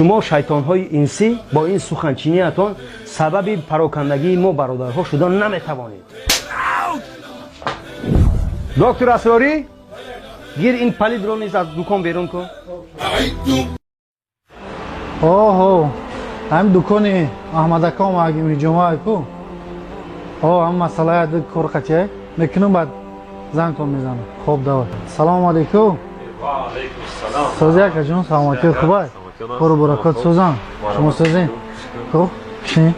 Шумо шайтонҳои инсӣ бо ин суханчиниятон сабаби парокандагии мо бародарҳо шуда наметавонед. Доктор Асрорӣ, гир ин палидро низ аз дукон берун кун. Оҳо, ҳамин дукони Аҳмадака омадагим, ҳиҷома ку. О, ҳам масъалаи ду кор қатия мекунам, баъд зангтон мезанам. Хоб, давай. Салому алейкум. Сози, акаҷон, саломатӣ, хубай, кору баракот, созан, шумо созен, хуб, шин.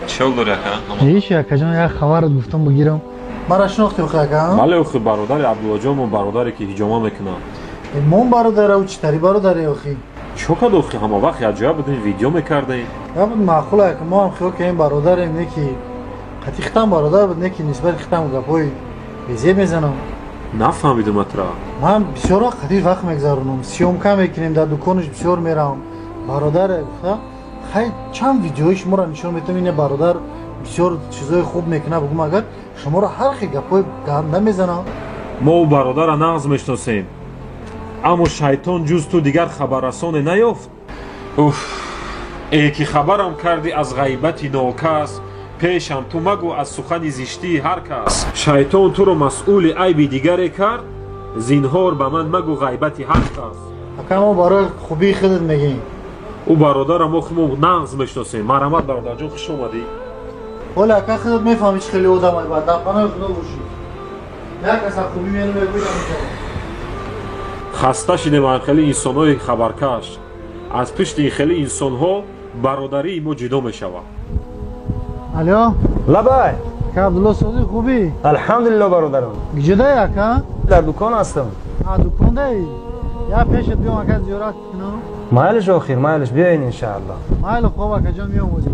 Чӣ дори, ака? Ҳеч, акаҷон, як хабар гуфтам бигирам. Мара шинохти, охи, ака? Бале, охи, бародари Абдуллоҷон, мо бародаре ки ҳиҷома мекунам. Мон бародарау чӣ тари бародаре, охи? Чо кад, охи, ҳама вақт якҷоя будем, видео мекардем. Буд, маъқул, ака, мо ҳам хиёл кардем бародарем, не ки қати хитам бародар буд, не ки нисбати хитам гапҳои безеб мезанам. Нафаҳмидум атра. Ман бисёр вақт қати вақт мегзаронам, съёмка мекунем, дар дуконаш бисёр меравам. Бародаре гуфта, хай, чанд видеои шуморо нишон метавам, ине бародар бисёр чизои хуб мекунад, бугум, агар шуморо ҳар хел гапҳои ганда мезанам. Мо ӯ бародара нағз мешиносем, аммо шайтон ҷуз ту дигар хабаррасоне наёфт. Уф, э ки хабарам кардӣ аз ғайбати нокас, пешам ту магӯ аз сухани зиштии ҳар кас. Шайтон туро масъули айби дигаре кард, зинҳор ба ман магӯ ғайбати ҳар кас. Ака, мо барои хубии худат мегӯем. Ӯ бародара мо хумо нағз мешиносем. Марҳамат, бародарҷон, хуш омадӣ. Ҳоле, ака, худат мефаҳмӣ, чӣ хеле одамай, бад дар паноҳи худо бошӣ. Як каса хубӣ мену мегӯям. Хаста шидем аз хеле инсонҳои хабаркаш. Аз пишти ин хеле инсонҳо бародарии мо ҷудо мешавад. Алё. Лабай. Ака Абдулло, сози, хубӣ? Алҳамдулилло, бародарам. Куҷодаи, ака? Дар дукон ҳастам. А, дукондаи? Я пешат биём, ака, зиёрат кунам. Майлиш, охир, майлиш, биёин, иншаалло. Майли, хоб, акаҷон, меом озӣ.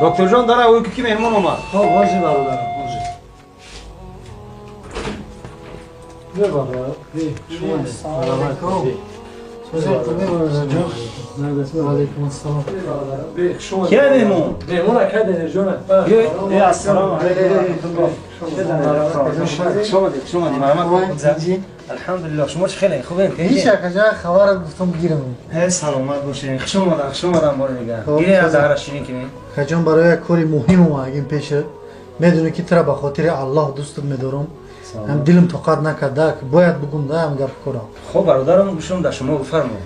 Докторҷон, дара ӯ ки меҳмон омад. Хоб, ҳоҷи бародарам, ҳоҷи. Биё, бародар, шумо. Алейкум ассалом. Кия меҳмон? Меҳмон ака Далерҷон. Ассалому алейкум. Хуш омадед, хуш омадед, марҳамат. Алҳамдулилло, шумо чӣ хеле хубем? Ҳеч, акаҷон, хабарат гуфтам бигирам. Ҳе, саломат бошед. Хуш омадан, хуш омадан бори дигар. Гиред, аз даҳра ширин кунед. Акаҷон, барои як кори муҳим омадагим пешат. Медонӣ ки тура ба хотири Аллоҳ дӯстат медорам. Ҳам дилам тоқат накарда, бояд бугум да ҳам гап корам. Хоб, бародарам, гӯшам дар шумо, бифармоед.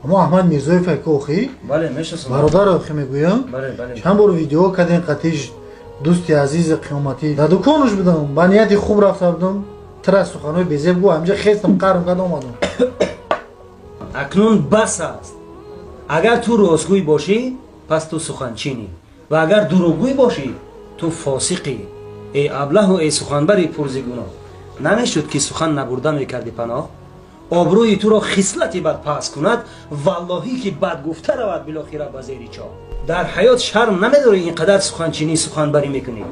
Амо Аҳмад Мирзоев ака, охи? Бале, мешиносам. Бародар, охи, мегӯям. Бале, бале. Чанд бор видео кардем қатиш, дӯсти азизи қиёматӣ. Дар дуконаш будам, ба нияти хуб рафта будам, тура суханҳои безеб гӯ, ҳамҷа хестам, қарм карда омадам. Акнун бас аст. Агар ту ростгӯй бошӣ, пас ту суханчинӣ, ва агар дурӯғгӯй бошӣ, ту фосиқӣ. Эй аблаҳу, эй суханбари пурзигуноҳ, намешуд ки сухан набурда мекардӣ паноҳ? Обрӯи туро хислати бад паст кунад, валлоҳӣ ки бад гуфта равад билохира ба зери чоҳ. Дар ҳаёт шарм намедорӣ, ин қадар суханчинӣ, суханбарӣ мекунӣ?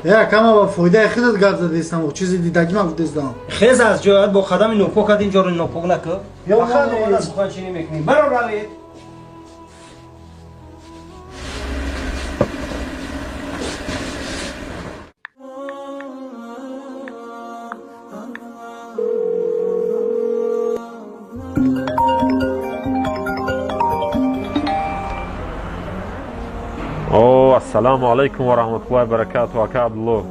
Е, кама ба фоидаи худат гап задистам, чизи дидагӣ ман гуфтистам. Хез аз ҷоят, бо қадами нопокат ин ҷоро нопок накӯ. Фақат омада суханчинӣ мекунӣ. Баро, равед. О, ассалому алайкум ва раҳматуллоҳи баракату, ака Абдулло.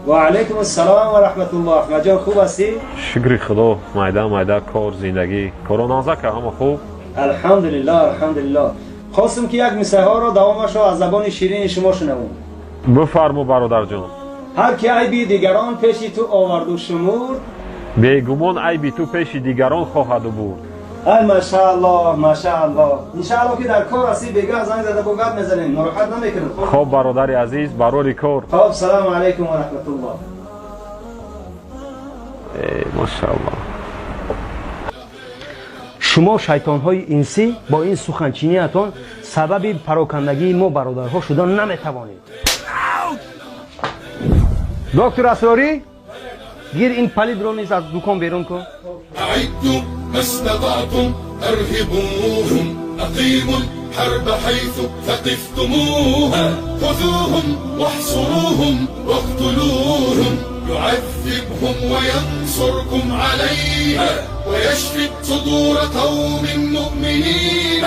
Ва алайкум ассалом ва раҳматуллоҳ. Аҳмадҷон, хуб ҳастӣ? Шукри Худо, майда майда кор, зиндагӣ, коро нағз, ака, ҳама хуб. Алҳамдулиллоҳ, алҳамдулиллоҳ. Хостум ки як мисраҳоро давомашро аз забони ширини шумо шунавум. Бифармо, бародарҷон. Ҳар ки айби дигарон пеши ту оварду шумурд, бегумон айби ту пеши дигарон хоҳаду бурд. Ай, машааллоҳ, машааллоҳ. Иншааллоҳ ки дар кор ҳастӣ, бегаҳ занг зада бо гап мезанем, нороҳат намекунем. Хоб, бародари азиз, барори кор. Хоб, салому алайкум ва раҳматуллоҳ. Э, машааллоҳ. Шумо шайтонҳои инсӣ бо ин суханчиниятон сабаби парокандагии мо бародарҳо шуда наметавонед. Доктор Асрорӣ, Гир, ин палидро низ аз дукон берун кун. أعدوا ما استطعتم، أرهبوهم، أقيموا الحرب حيث ثقفتموها، خذوهم واحصروهم واقتلوهم، يعذبهم وينصركم عليها ويشفي صدور قوم مؤمنين.